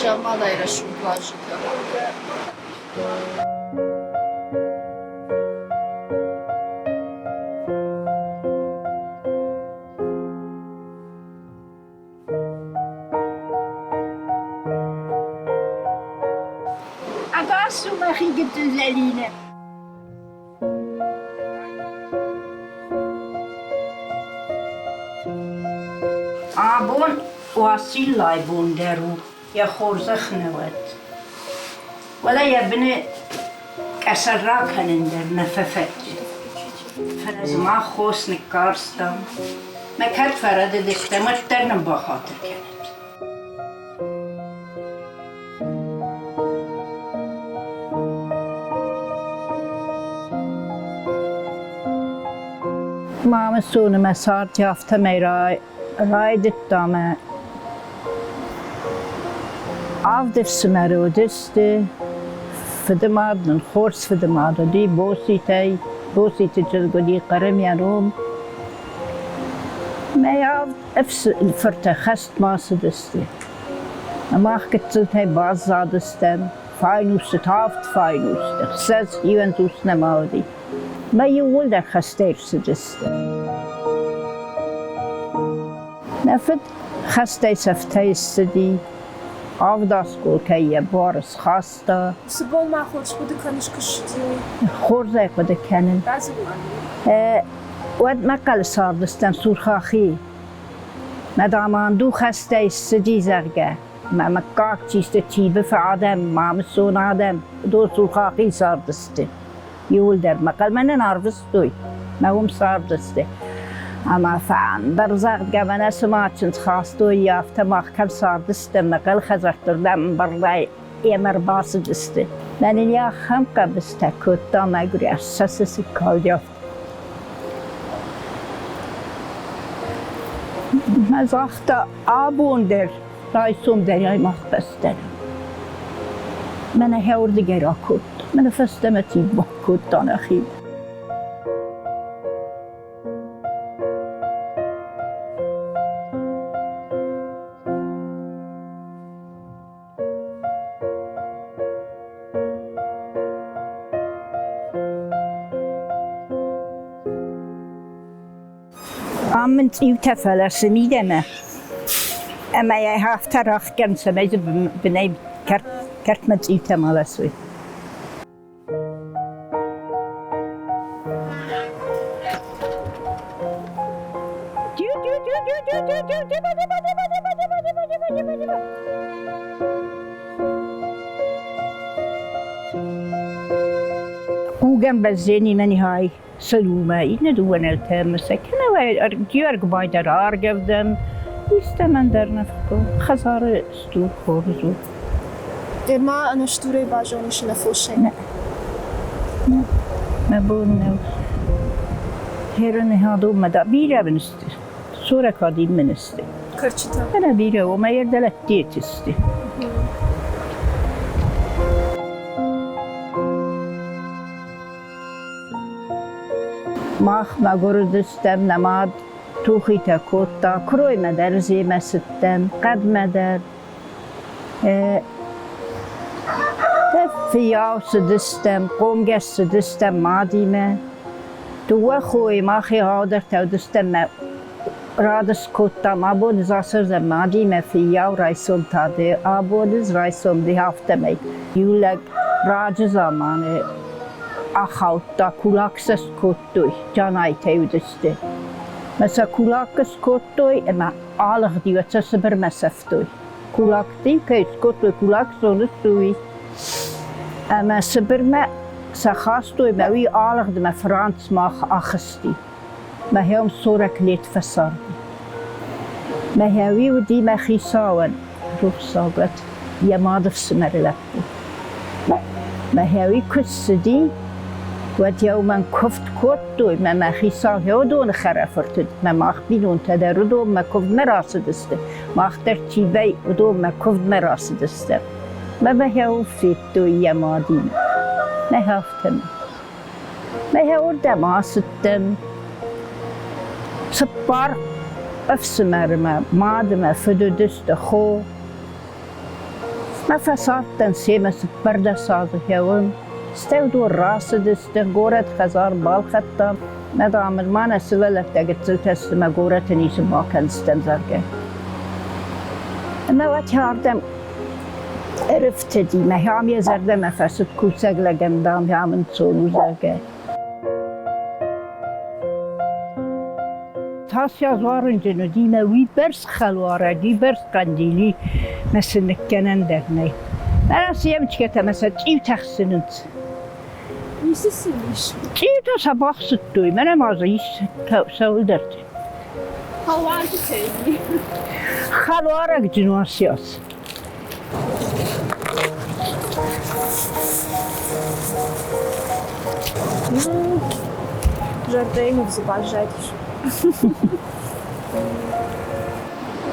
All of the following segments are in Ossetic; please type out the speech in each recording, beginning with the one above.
Замманайы рӕсугъд уазджытӕ. Ӕгас у мӕхи гыццыл Зӕлинӕ! Абон Уациллайы бон дӕр у, йӕ хорзӕх нӕ уӕд. Уӕлӕ йӕ быны къӕсӕр ракӕнын дӕр нӕ фӕфӕтчы. Фӕлӕ дзы мах хос ныккарстам. Мӕ кӕд фӕрӕдыдыстӕм, уӕддӕр нын бахатыр кӕнӕд. Мамысоны мӕ царди афтӕмӕй райдыдта мӕ авд ӕфсымӕры уыдысты. Фыдымад нын хорз фыдымад уыди Боситӕй, Боситы чызг уыди Хъырым йӕ ном. Мӕ авд фырты хӕстмӕ ацыдысты. Мах гыццылтӕй баззадыстӕм, файнусты авд файнусты, хсӕз иуӕндзус нӕма уыди. Мӕ иууылдӕр хӕстӕй ӕрцыдысты. Нӕ фыд хӕстӕй сӕфтӕй ссыди, авд осколкӕй йӕ буар схаста. Цы бон ма хорз хъуыды кӕныс, куы ссыди, уый? Хорз ӕй хъуыды кӕнын. Радзур-ма. Уӕд мӕхъхъӕлы цардыстӕм Сурхахи. Мӕ даманду хӕстӕй ссыди, зӕгъгӕ, мӕ мыггаг чи сты, Тибы адӕм, Мамысон адӕм, уыдон Сурхахи цардысты. Иуылдӕр мӕхъӕлмӕ нын арвыстой, мӕ уым цардысты. Ӕмӕ фӕндыр, зӕгъгӕ, мӕнӕ цыма чындз хастой, афтӕ мах кӕм цардыстӕм, мӕхъӕл хӕдзӕртты рдӕм ӕмбырдӕй йӕм ӕрбацыдысты. Мӕнӕн йӕ ахӕм хъӕбыстӕ кодта, мӕгуыр, сӕ сысыг калди афтӕ. Мӕ загъта, абон дӕр, райсом дӕр ӕй мах бӕстӕ. Мӕнӕ хӕуырдыгӕй ракодта, мӕнӕ фӕстӕмӕ тиб бакодта нӕхи. Ам мын цъиутӕ фӕласы мидӕмӕ, ӕмӕ йӕ афтӕ рахгӕн, цӕмӕй дзы бынӕй кӕртмӕ цъиутӕ ма ласой. Хъугӕн бӕззени мӕ нихай Салумӕ иннӕ дыууӕ нӕлтӕмӕ сӕ кӕнӕ Георгбай дӕр аргӕвдӕм, истӕмӕн дӕр нӕ хӕдзары стур хорз у. Ма ӕнӕ стурӕй базонис ӕнӕ фосӕй? Нӕ. Нӕ. Мӕ бон нӕу. Херыны хадонмӕ да бирӕ бынысты. Сорӕкадим мынысты. Кӕрчытӕ? Ӕнӕ бирӕ, уымӕ ердӕлӕттетысты. Мах мӕгуыр уыдыстӕм, нӕ мад тухитӕ кодта, куыроймӕ дӕр земӕ цыдтӕн, хъӕдмӕ дӕр. Фыййау цыдыстӕм, хъомгӕс цыдыстӕм мадимӕ. Дыууӕ хойы мах егъаудӕртӕ уыдыстӕм мӕ рад скодтам, абон ӕз ацӕудзӕн мадимӕ фыййау, райсом та ды, абон ӕз, райсом ды, афтӕмӕй. Иу лӕг раджы заманы ахаудта, кулак сӕ скодтой, Джанайтӕй уыдысты. Мӕ сӕ кулаккӕ скодтой ӕмӕ алыгъди, уӕд сӕ Сыбырмӕ сӕфтой. Кулакты кӕй скодтой, кулак зоныс уый. Ӕмӕ Сыбырмӕ сӕ хастой, мӕ уый алыгъд ӕмӕ Францмӕ ахызти. Мӕхӕм 40 лет фӕцарди. Мӕхӕуи уыди мӕ хицауӕн рухсагӕт йӕ мады фсымӕры лӕппу. Мӕхӕуи куы ссыди, уӕд йӕ уымӕн куывд кодтой, мӕ мӕ хицау уыдоны хӕрӕфырт уыд, мӕ мах бинонтӕ дӕр уыдонмӕ куывдмӕ рацыдысты, мах дӕр Тибӕй уыдонмӕ куывдмӕ рацыдыстӕм. Мӕ мӕхӕуы федтой йӕ мадимӕ. Мӕ афтӕмӕй. Мӕ уырдӕм ацыдтӕн. ӕфсымӕры мӕ мады мӕ фыд уыдысты хо. Мӕ фӕцардтӕн семӕ 14 азы хӕуын. Стӕй уыдон рацыдысты, горӕт хӕдзар балхӕдтам. Мӕ дам, ма нӕ сывӕллӕттӕ гыццылтӕ сты, мӕ горӕты ницы бакӕндзыстӕм, зӕгъгӕ. Ӕмӕ уӕд ардӕм ӕрыфтыди, мӕ ам йӕ зӕрдӕмӕ фӕцыд кусӕг лӕгӕн, дам, ам ӕнцон у, зӕгъгӕ. Тася дзуарынджын уыди мӕ уыйбӕрц хӕлуарӕг, уыйбӕрц хъӕндили мӕ сын ныккӕнӕн дӕр нӕй. Мӕнӕ съемчкӕтӕ мӕ сӕ цъиутӕ хсынынц. Ницы сын ис. Цъиутӕ сӕ бахсыдтой, мӕнӕ ма дзы ис цӕуылдӕрты. Хӕлуарджытӕй. Хӕлуарӕгджын уасиас. Зӕрдӕйы ныв дзы баззадис.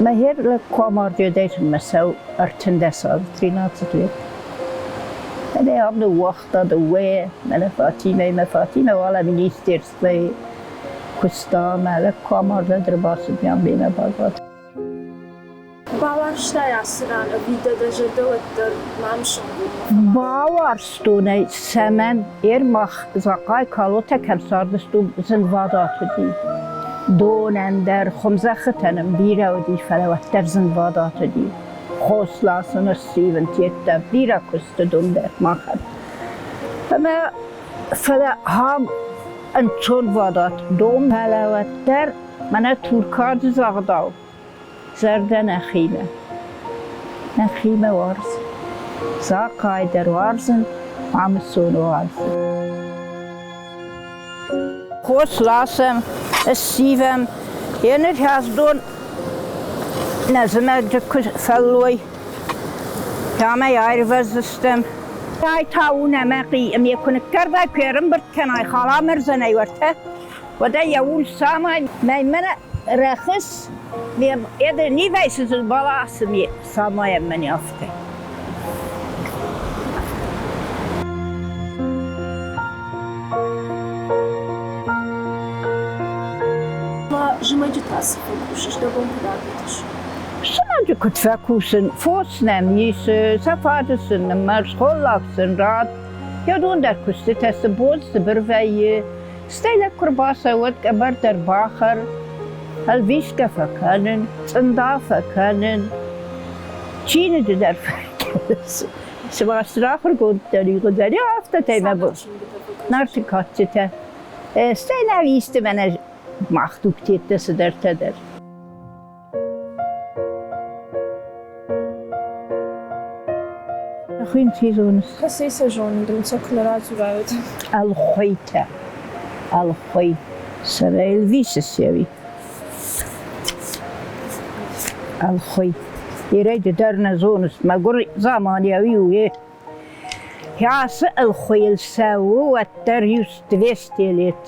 Мӕ хер лӕг ку амардиодӕй мӕ сӕу 13 азы, 13 лет. Мӕнӕ ам ныууагъта дыууӕ, мӕнӕ Фатимӕ, мӕ Фатимӕ уалӕ министерствойы куыста, мӕ лӕг ку амард, уӕд ӕрбацыд ам мемӕ баззад. Бауарзтай ацы ран ӕви дӕ дӕ зӕрдӕ уӕддӕр Мамысонгоммӕ? Бауарзтон ӕй, цӕмӕн? Ермах Захъай Калотӕ кӕм цардысты, уым зынвадат уыди. Донӕн дӕр, хуымзӕххытӕн ын бирӕ уыди, фӕлӕ уӕддӕр зынвадат уыди. Хос ласын, ссивын, тедтӕ, бирӕ куыст уыд уым дӕр махӕн. Ӕмӕ фӕлӕ ам ӕнцонвадат дон, фӕлӕ уӕддӕр мӕнӕ туркаджы загъдау Зӕрдӕ нӕхимӕ. Нӕхимӕ уарзын. Захъай дӕр уарзын, Мамысон уарзын. Хос ласӕм, ссивӕм, еныр хӕздон нӕ зымӕджы куы фӕллой, кӕмӕй аирвӕздзыстӕм. Ай та у нӕ мӕхъи, ӕмӕ куы ныккӕрдай, куы ӕрӕмбырд кӕнай халамӕрзӕнӕй уӕртӕ, уӕд ӕй йӕ ул самай, мӕ рӕхыс, ме нивӕйсызыл баласы ме самайӕм мӕн афтӕ. Ма зымӕджы та цы фӕкусыс, дӕ бон куыд арвитыс? Зымӕджы куыд фӕкусын, фос нӕм ис, сӕ фаджы сын ныммӕрз, холлаг сын ратт, йӕ дон дӕр куыстытӕ цы бон цыбыр вӕййы, Стӕй лӕг куы рбацӕуӕд, къӕбӕр дӕр бахӕр, ӕлвисгӕ фӕкӕнын, цъында фӕкӕнын, чиныджы дӕр фӕкӕнын. Цыма стыр ахуыргонд дӕр уыдзӕни, афтӕтӕй мӕ Нарты кадджытӕ. Стӕй нӕ исты мӕнӕ мах дугтеттӕ цыдӕртӕ дӕр. Хуин ци зоныс? Кӕцӕй сӕ зонын, дын сӕ куы нӕ радзурай, уӕд. Ӕлхуыйтӕ. Ӕлхуый. Сӕрӕй ӕлвисы сеуи. Ӕлхуый. Ирӕй дӕр нӕ зоныс, мӕгуыр заман еуи у, е. Ацы ӕлхуыйыл цӕуы уӕддӕр иу 200 лет.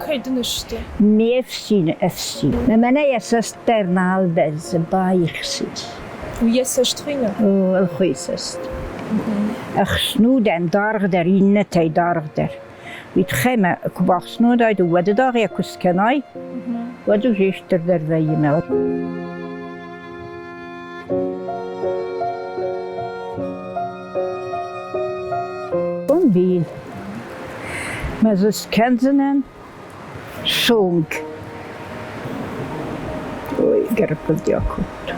Кӕй дын сты? Ме фсины ӕфсин. Мӕнӕ йӕ цӕст дӕр нал бӕззы, баихсыд. Уый йӕ цӕст хуыйны? Ӕлхуыйы цӕст. Ӕхснудӕн даргъдӕр, иннӕтӕй даргъдӕр. Уый тыххӕй мӕ куы бахснудай, уӕды дагъ йӕ куы скӕнай, уӕд уже стырдӕр вӕййы мӕ. Къуымбил. Мӕ дзы скӕндзынӕн сонг. Ой, гӕрпылдиа кодта.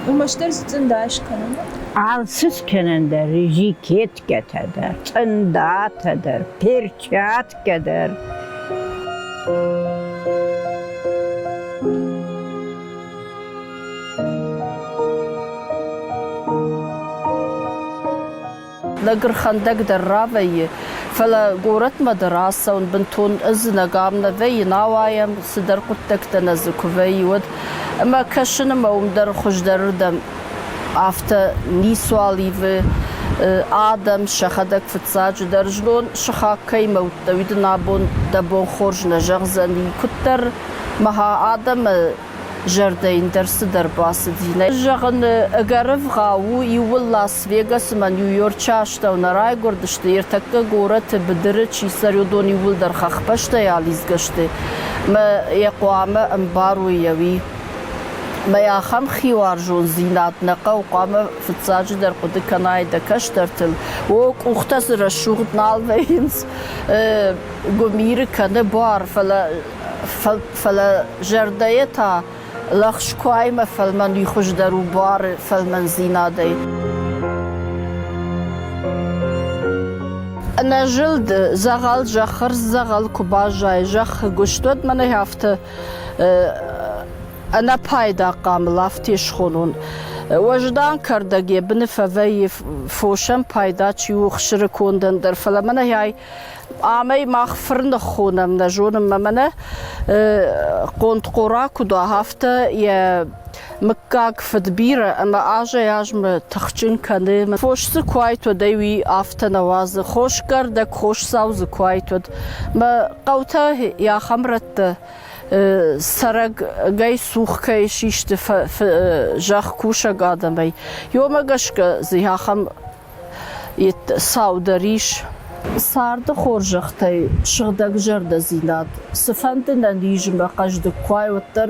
Ӕрмӕстдӕр дзы цъында скӕнӕн? Алцы скӕнӕн дӕр, жикеткӕтӕ дӕр, цъындатӕ дӕр, перчаткӕ дӕр. Лӕг ӕрхӕндӕг дӕр равӕййы, фӕлӕ горӕтмӕ дӕр ацӕуын бынтон ӕдзынӕг ам нӕ вӕййы, науайӕм, цыдӕр хъуыддӕгтӕ нӕ дзы куы вӕййы, уӕд. Ӕмӕ кӕсын ӕмӕ уым дӕр хуыздӕрырдӕм афтӕ ницуал ивы. Адӕм сӕхӕдӕг фыццаджыдӕр знон сыхаг кӕимӕ уыдтӕ, уый дын абон дӕ бон хорз нӕ зӕгъдзӕни. Куыддӕр мӕ адӕмы зӕрдӕ йын дӕр цыдӕр бацыди. Зӕгъын, ӕгӕр ӕвгъау у, иууыл Лас-Вегас ӕмӕ Нью-Йорчы астӕу нӕ райгуырдысты, ӕртӕккӕ горӕты быдыры чи цӕры, уыдон иууылдӕр хӕхбӕстӕй алидзгӕ сты. Мӕ йӕ хъуамӕ ӕмбарой ӕви? Мӕ ахӕм хиуарзондзинад нӕ хъӕуы, хъуамӕ фыццаджыдӕр хъуыды кӕнай дӕ кӕстӕртыл. О, къухтӕ дзы рӕсугъд нал вӕййынц, гуымиры кӕны буар, фӕлӕ, фӕлӕ зӕрдӕйӕ та лӕгъз куаймӕ фӕлмӕн уый хуыздӕр у буары фӕлмӕндзинадӕй. Ӕнӕзылд дзӕгъӕл зӕххы дзӕгъӕл куы баззайы зӕххы гуыст, уӕд мӕнӕ афтӕ ӕнӕпайда хъамыл афтӕ схонон. Уӕздан кӕрдӕг йӕ быны фӕвӕййы фосӕн пайда чи у хсыры кондӕн дӕр, фӕлӕ мӕнӕ ай амӕй мах фыр ныххонӕм, нӕ зонын мӕ мӕнӕ хъонтхъора куыд уа, афтӕ йӕ мыггаг фыдбирӕ ӕмӕ азӕй-азмӕ тыхджын кӕны. Фос дзы куы айт, уӕд ӕй уый афтӕ нӕ уадзы. Хосгӕрдӕг, хосдзау дзы куы айт, уӕд мӕ хъӕутӕ ахӕм рӕттӕ цӕрӕгӕй цух кӕй систы зӕхкусӕг адӕмӕй, уымӕ гӕсгӕ дзы ахӕм цау дӕр ис. Царды хорзӕхтӕй сыгъдӕгзӕрдӕдзинад цыфӕнды нӕнизмӕ хъӕздыг куы уай, уӕддӕр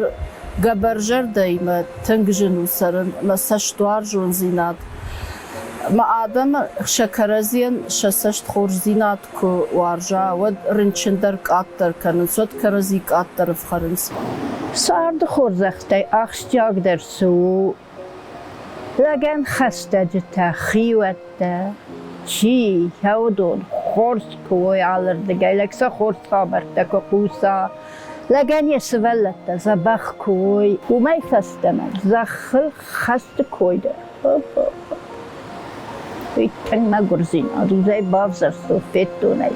гӕбӕрзӕрдӕимӕ тынг зын у цӕрын ӕмӕ цӕстуарзондзинад. Мӕ адӕмы сӕ кӕрӕдзийӕн сӕ цӕст хорздзинад куы уарза, уӕд рынчын дӕр къаддӕр кӕнынц, уӕд кӕрӕдзи къаддӕр ӕфхӕрынц. Царды хорзӕхтӕй ахсджиагдӕр цы у, лӕгӕн хӕстӕджытӕ, хиуӕттӕ, чи, уыдон хорз куы уой алырдыгӕй, лӕг сӕ хорз хабӕрттӕ куы хъуса, лӕгӕн йӕ сывӕллӕттӕ дзӕбӕх куы уой, уымӕй фӕстӕмӕ зӕххыл хӕсты кой дӕр. Уый тынг мӕгуырдзинад у, зӕй бавзӕрстон, федтон ӕй.